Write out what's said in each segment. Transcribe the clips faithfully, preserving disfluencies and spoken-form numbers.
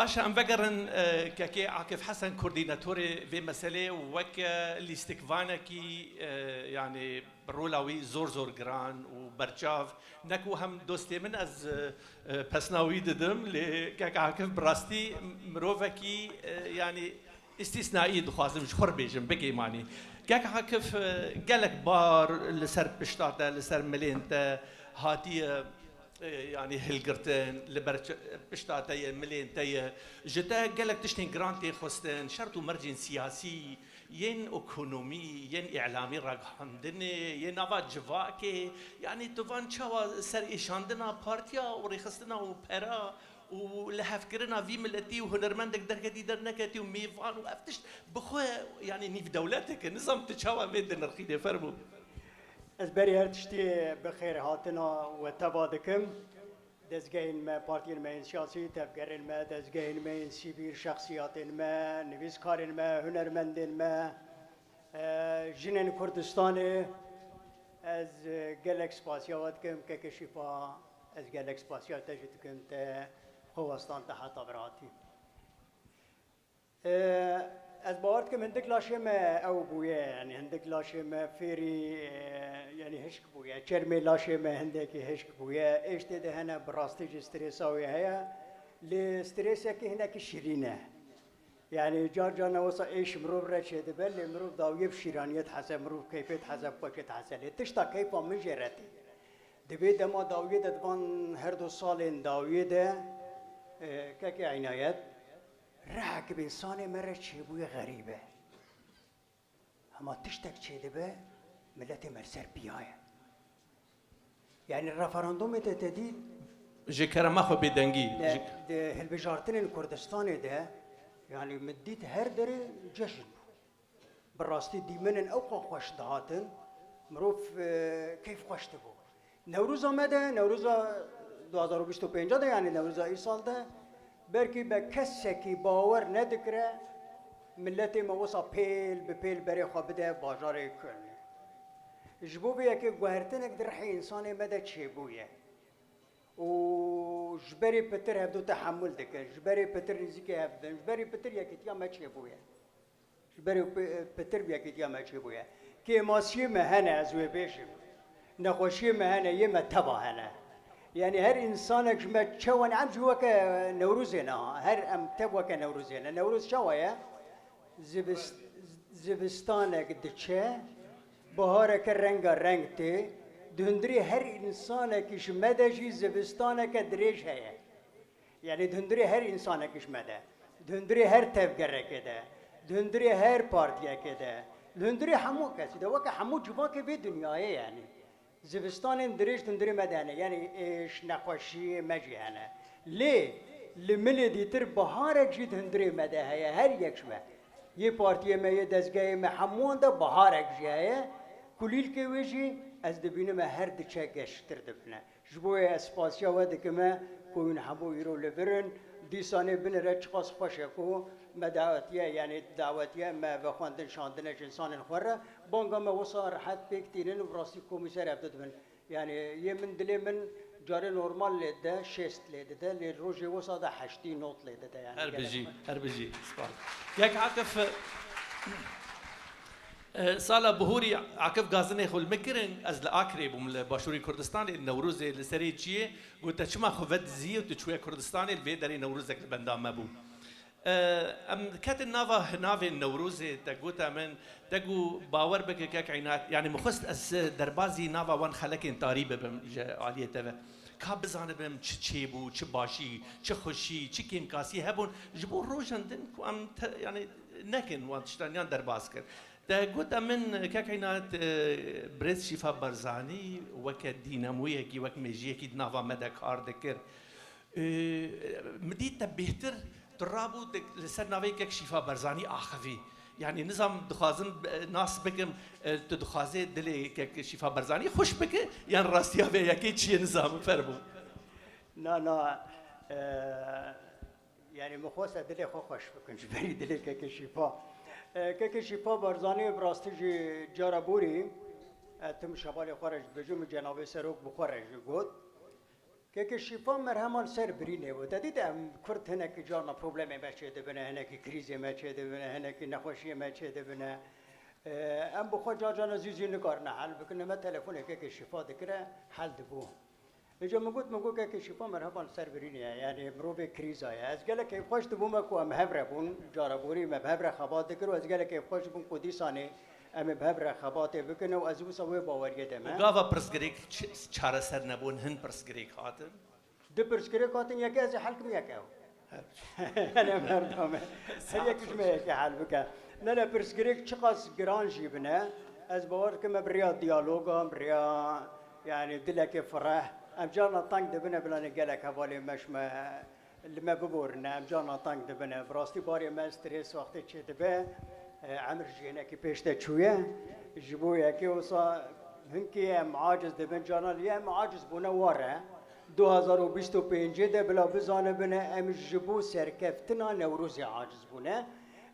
Baş e, em vegerin, e, kekê Akif Hesen, koordînatorê vê meselê, weke lîstikvanekî, e, yanî rola wî zor zor giran û berçav, ne ku hem dostê min ez, e, e, pesna wî didim, lê kek Akif bi rastî mirovekî, e, yanî îstîsnaî dixwazim ji xwe re bêjim, bigêmanî. Kek Akif, e, gelek bar li ser pişta te, li ser milên te hatiye, e, yanî hilgirtin, li ber ç-, pişta te ye, milên te ye. Ji te gelek tiştên giran tê xwestin, şert û mercên siyasî, yên ekonomî, yên îlamî ragihandinê, yên nava civakê. Yanî tu van çawa ser êşandina partiya û rêxistina û pera û lihevkirina vî miletî û hunermendek derketî derneketî û mêvan û ev tişt bi xwe, yanî nîv dewletek e. Nizam tu çawa vê dinirxînê, fermo. Ez berî her tiştî bi xêrhatina we teva dikim. Dezgehên me, partiyên me yên siyasî, tevgerên me, dezgehên me yên sivîl, şexsiyatên me, nivîskarên me, hunermendên me, e, jinên Kurdistanê, ez, e, gelek spasiya we dikim, keke Şîfa, ez gelek spasiya te jî dikim, te xwe westan te heta vir hatî. E, ez bawer dikim hindik laşê me ew bûye, yanî hindik laşê me fêrî, e, yanî hişk bûye. Çermê laşê me hindekî hişk bûye. Êştê de hene bi rastî jî strêsa wê heye. Lê strêsekî hinekî şirîn e. Yanî car car ne wisa êş mirov re çêdibe, lê mirov dawiyê bi şîraniyê dihese, mirov keyfê dihese, bi xweşê dihese. Lê tişta keyfa min jê re tê. Di vê dema dawiyê de, di van her du salên dawiyê de, e, kekê Înayet, rihek bi însanê me re çêbûye xerîb e. Hema tiştek çêdibe, miletê me li ser piya ye. Yanî referandumê te te dît, Ji kerema xwe bêdengî. Di, Ji di hilbijartinên Kurdistanê de, yanî min dît her derê cejn bû. Bi rastî dîmenên ewqas xweş dihatin, mirov, e, keyf xweş dibû. Newroza me de, Newroza du hazar û bîst û pênc de, yanî Newroza îsal de, belkî be kesekî bawer nedikire, miletê me wisa pêl bi pêl berê xwe bide bajarê Kölnê. Ji bo vê yekê guhertinek di rihê însanê me de çêbûye. Û ji berê pitir hevdu tehemûl dikin, ji berê pitir nêzîkê hev dibin, ji berê pitir yekîtiya me çêbûye. Ji berê pi-, pitir bi yekîtiya me çêbûye. Kêmasiyê me hene, ez wê bêjim. Nexweşiyê me hene, yê me teva hene. Yanî her însanek ji me çewa ne, em jî weke Newrozê ne ha. Her em tev weke Newrozê ne. Newroz çawa ye? Zivist-, zivistanek diçe, bihareke renga reng tê. Di hundirê her însanekî ji me de jî zivistaneke dirêj heye. Yanî di hundirê her însanekî ji me de, di hundirê her tevgerekê de, di hundirê her partiyekê de, di hundirê hemû kesî de, weke hemû civakê vê dinyayê yanî. Zivistanên dirêj di hundirê me de hene, yanî êş, nexweşiyê me jî hene. Lê li milê dîtir biharek jî di hundirê me de heye, her yek ji me. Yê partiyê me, yê dezgehê me, hemûyan de biharek jî heye. Kulîlkê wê jî ez dibînime her diçe geştir dibine. Ji bo wê ez spasiya we dikime ku hûn hemû îro li vir in. Dîsanê binêre çiqas xweş e ku me dawetiye, yanî dawetiye me vexwendin şandine ji însanên xwe re. Banga me wisa rehet pêk tînin û bi rastî komî ser hevdu dibin. Yanî yê min dilê min carê normal lê dide, şêst lê dide, lê rojê wisa de heştî not lê dide. Yanî Her gelek bijî, xweş. Her bijî. Spas. Yek Akif, E, sala bihorî Akif gazinê xwe li min kirin, ez li Akrê bûm, li Başûrê Kurdistanê, li Newrozê, li serê çiyê, got, te çima xwe vedizî û tu çûye Kurdistanê, li vê derê Newrozek li benda me bû. E, em ketin nava hinavên Newrozê, te gote min, te got, bawer bike kek Înayet, yanî min xwest ez derbazî nava wan xelekên tarî bibim ji aliyê te ve. Ka bizanibim çi çêbû, çi başî, çi xweşî, çi kêmkasî hebûn, ji bo rojan din ku em te, yanî nekin wan tiştan yan derbas kir. Te gote min, kek Înayet, e, birêz Şîfa Barzanî weke dînamoyekî, wek mêjiyekî di nava me de kar dikir. E, min dît te bêhtir tu rabû te li ser navê kek Şîfa Barzanî axivî. Yanî nizam dixwazim, e, nas bikim, e, tu dixwazê dilê kek Şîfa Barzanî xweş bike, yan rastiya vê yekê çi ye nizam, fermo. Na, na, e, Yanî min xwest dilê xwe xweş bikin ji berî dilê kekê Şîfa. E, kekê Şîfa Barzanî bi rastî jî cara borî, e, tim ji hevalê xwe re jî dibêjim û cenabê serok bi xwe re jî got. Kekê Şîfa merhema li ser birînê bû. Te dît em Kurd hinekî carna problemê me çêdibine, hinekî krîzê me çêdibine, hinekî nexweşiyê me çêdibine. Ee, em bi xwe car carna zû zû nikarine hel bikin. Me telefonê kekê Şîfa dikire, hel dibû. Îca min got, min got, kekê Şîfa merhema li ser birînê ye. Yanî mirovê krîza ye. Ez gelek keyfxweş dibûme ku em hev re bûn. Cara gorî me bi hev re xebat dikir û ez gelek keyfxweş dibûm ku dîsanê em ê bi hev re xebatê bikin û ez wisa wê baweriyê de me. Û gava pirsgirêk ç-, çareser nebûn, hin pirsgirêk hatin? Du pirsgirêk hatin, yekê ez ê hel kim, yek ew. Her. Yanî em her dame. Her yek ji me yekê hel bike. Ne, ne, pirsgirêk çiqas giran jî bine, ez bawer dikim me bi rêya diyaloga, bi rêya, yanî dilekê fireh, em carna teng dibine, bilanê gelek hevalê me ji me li me biborine, em carna teng dibine. Bi rastî barê me strês wextê çêdibe, e, emir jî hinekî pêş de çûye. Ji bo yekê wisa hinkî em aciz dibin, carna lê em aciz bûne war e. Du hezar û bîst û pêncê de bila bizanibine em ji bo serkeftina Newrozê aciz bûne.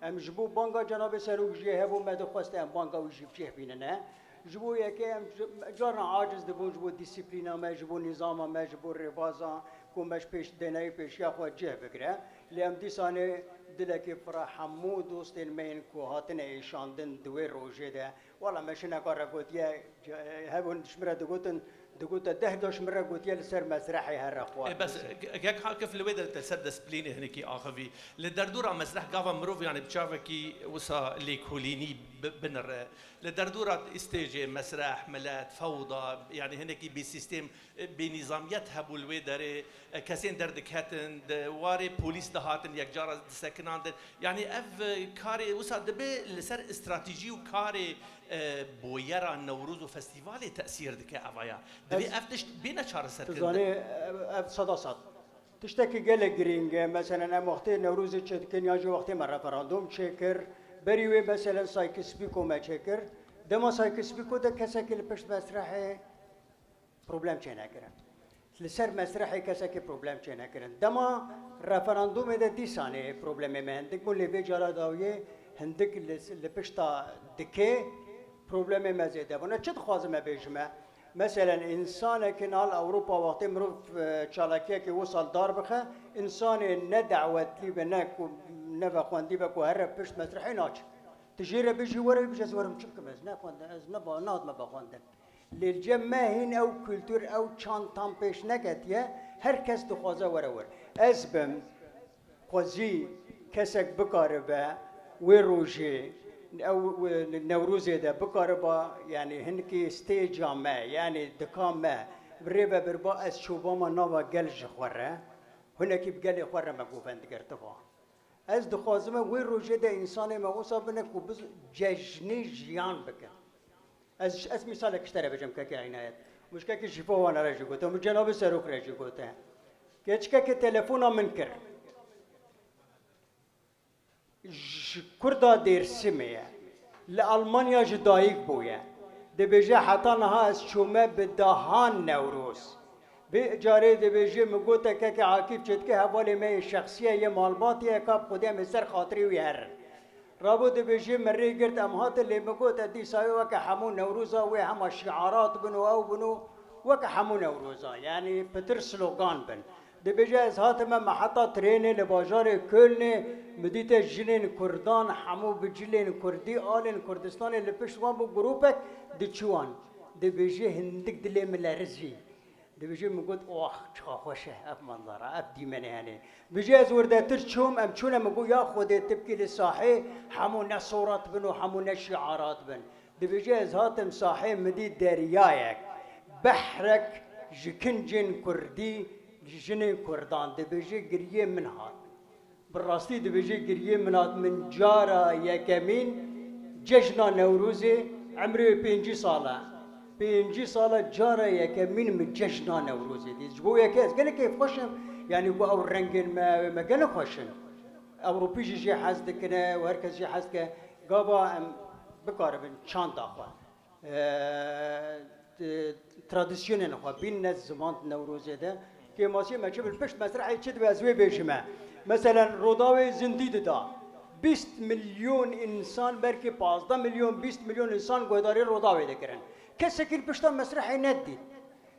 Em ji bo banga Cenabê Serok jê hebû, me dixwest em banga wî jî bi cih bînine. Ji bo yekê em c-, carna aciz dibûn ji bo dîsîplîna me, ji bo nîzama me, ji bo rêbaza ku me ji pêş dêneyê pêşiya xwe cih bigire. Lê em dîsanê dilekê fireh hemû dostên me yên ku hatine êşandin di wê rojê de, wela me jineka re gotiye, hebûn ji min re digotin, digote deh car ji min re gotiye li ser mesrehê here xwe. Ê, bes, ge-, gek Akif li wê de te ser destpilînê hinekî axivî. Li derdora mesreh gava mirov, yanî bi çavekî wisa lêkolînî bi-, binire. Li derdora stêjê, mesreh, milet, fewda, yanî hinekî bêsîstêm, e, bênîzamiyet hebû li wê derê, e, kesên derdiketin, di warê polîs dihatin, yekcara disekinandin. Yanî ev, e, karê wisa dibe li ser stratejî û karê, e, boyera Newroz û festîvalê tesîr dike evaya. Divê Ez ev tişt bêne çareserkirin. Tu zanî, ev, ev seda sed. Tiştekî gelek girîng e. Meselen em wextê Newrozê çêdikin yan jî wextê me referandûm çêkir, berî wê meselen Sykes-Picot me çêkir. Dema Sykes-Picot de kesekî li pişt mesrehê problem çênekirin. Li ser mesrehê kesekî problem çênekirin. Dema referandûmê de dîsanê problemê me hindik bûn, lê vê cara dawiyê hindik li, li pişta dikê problemê me zêde bûne. Çi dixwazim me bêjime? Meselen, însanekî nal Ewropa wextê mirov, e, çalakiyekê wisa li dar bixe, însanê ne dawetlî be, ne ku, ne vexwendî be ku here pişt mesrehê naçe. Tu jê re bêjî were, bêje ez werim, çi bikim ez? Ne xwendin, ez ne ba-, nehatime vexwendin. Lê li cem me hîn ew kultur, ew çand tam pêş neketiye, her kes dixwaze were wir. Ez bim, xwezî kesek bikaribe wê rojê, ew, e, Newrozê de bikariba, yanî hinkî stêca me, yanî dika me, bi rê ve birba ez çobama nava gel ji xwe re, hinekî bi gelê xwe re me govend girtiba. Ez dixwazime wê rojê de însanê me wisa bine ku biz cejnê jiyan bikin. Ez, ez mîsalek ji te re bêjim, kekê Înayet. Min ji kekê Şîfa Wana re jî gote, min cenabê Serok re jî gote. Keçikekê telefona min kir. Ji Kurda Dêrsimê ye. Li Almanya ji dayik bûye. Dibêje, heta niha ez çûme bi dehan Newroz. Vê carê dibêje, min gote, kekê Akîf çêdike, hevalê me yê şexsî ye, yê malbatê ye, ka bi Xwedê em ê ser xatirê wî herin. Rabû dibêje, min rê girt, em hatin, lê min gote, dîsa wê weke hemû Newroza wê hema şiarat bin û ew bin û weke hemû Newroza, yanî pitir slogan bin. Dibêje, ez hatime me heta trênê li bajarê Kölnê, min dîte jinên Kurdan, hemû bi cilên Kurdî, alên Kurdistanê li pişt wan bû, grûpek diçû wan. Dibêje, hindik dilê min lerizî. Dibêje, min got, oh, çiqa xweş e, ev manzara, ev dîmenê hene. Dibêje, ez wirdetir çûm, em çûne, min got, ya Xwedê, tibkî li sahê hemû ne sorat bin û hemû ne şiarat bin. Dibêje, ez hatim sahê, min dî deryayek, behrek ji kincên Kurdî, ji jinên Kurdan. Dibêje, giriyê min hat. Bi rastî dibêje, giriyê min hat, min cara yekemîn cejna Newrozê, emrê wê pêncî sal e. Pêncî sal e cara yekemîn min cejna Newrozê dît. Ji bo yekê ez gelek keyfxweş im. Yanî ku ew rengên me, wê me gelek xweş in. Ewropî jî jê hez dikine û her kes jê hez dike. Gava em bikaribin çanda xwe, e, di-, tradisyonên xwe bînine ziman di Newrozê de. Kêmasiyê me çi bin pişt mesrehê çi dibe ez wê bêjime. Meselen, Rodawê zindî dida. Bîst milyon însan, belkî pazdeh milyon, bîst milyon însan guhdarî Rodawê dikirin. Kesekî li pişta mesrehê nedît.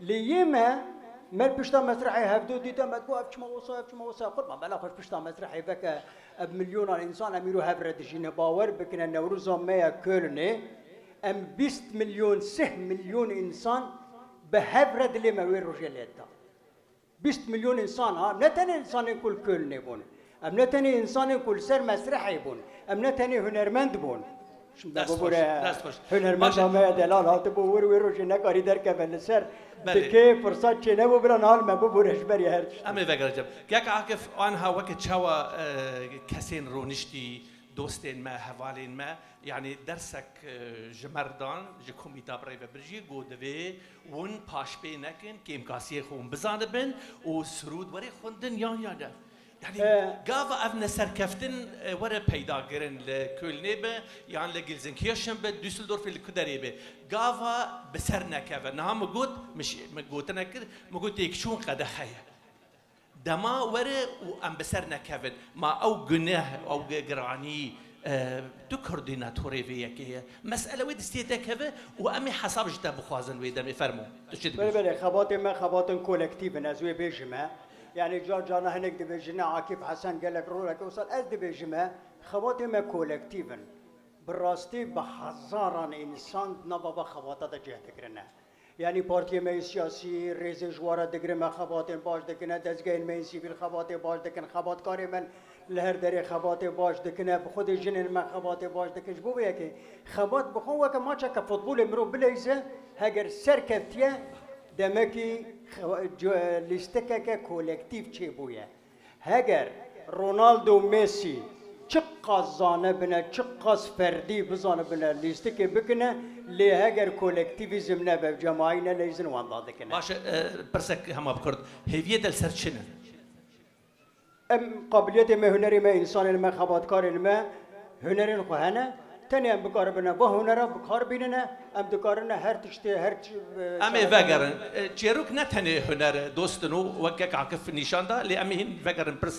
Lê yê me Me pişta mesrehê hevdû dîte, me digot, "Ev çima wisa, ev çima wisa?" Qurban bela xwe, pişta mesrehê veke, ev milyonan însan em îro hev re dijîne. Bawer bikine, Newroza me ya Kölnê, em bîst milyon, sih milyon însan bi hev re dilê me wê rojê lê da. Bîst milyon însan ha, ne tenê însanên ku li Kölnê bûn. Em ne tenê însanên ku li ser mesrehê bûn. Em ne tenê hunermend bûn. Şimdi Dest xweş, bibûre dest xweş. Hunermenda Baş e. me ya delal hatibû wir wê rojê nekarî derkeve li ser. Belê. Dikê firsat çênebû bira niha li me bibûre ji ber ya her tiştî. Em ê vegerê cem. Kek Akif, anha weke çawa, e, kesên rûniştî, dostên me, hevalên me, yanî dersek, e, ji me re dan, ji komîta bi rê ve birjî, got divê hûn paşpê nekin, kêmkasiyê xwe hûn bizanibin û sirûd werê xwendin yan ya ne. Yanî E. gava ev neserkeftin, e, were peyda kirin li Kölnê be, yan li Gelsenkirchen be, Düsseldorfê li ku derê be. Gava bi ser nekeve. Niha min got, min şi-, min gotine kir, min got têkçûn qedexe ye. Dema were û em bi ser nekevin. Ma ew guneh, ew gi-, giranî, e, tu koordînatorê vê yekê ye. Mesele wê destê te keve û em ê hesab ji te bixwazin wê demê. Fermo. Tu çi Belê, dibêjî? belê, xebatê me xebatên kolektîv in, ez wê bêjime. Yanî car carna hinek dibêjine Akif Hesen gelek roleke wisa, ez dibêjime xebatê me kolektîv in. Bi rastî bi hezaran însan di nava va xebata de cih digirine. Yanî partiyê me yê siyasî rêzê ji wan re digire, me xebatên baş dikine, dezgehên me yên sivîl xebatê baş dikin, xebatkarê me li her derê xebatê baş dikine, bi xwedê jinên me xebatê baş dikin. Ji bo vê yekê xebat bi xwe weke maçeke futbolê mirov bileyze, heger serkeftiye, demekî xewa-, co-, lîstikeke kolektîf çêbûye. Heger Ronaldo, Messi çiqas zanibine, çiqas ferdî bizanibine lîstikê bikine, lê heger kolektîvîzm nebe, cemayî neleyzin, wan da dikine. Baş e, e, pirsek hema bi kurt. Hêviyê te li ser çi ne? Em qabiliyetê me, hunerê me, însanên me, xebatkarên me, hunerên xwe hene. Tenê em bikaribine va hunera bi kar bînine, em dikarine her tiştê, her çi, e, Em ê şerefe vegerin. E, çêrok ne tenê huner e, dostin û wek kek Akif nîşan da, lê em ê hîn vegerin pirs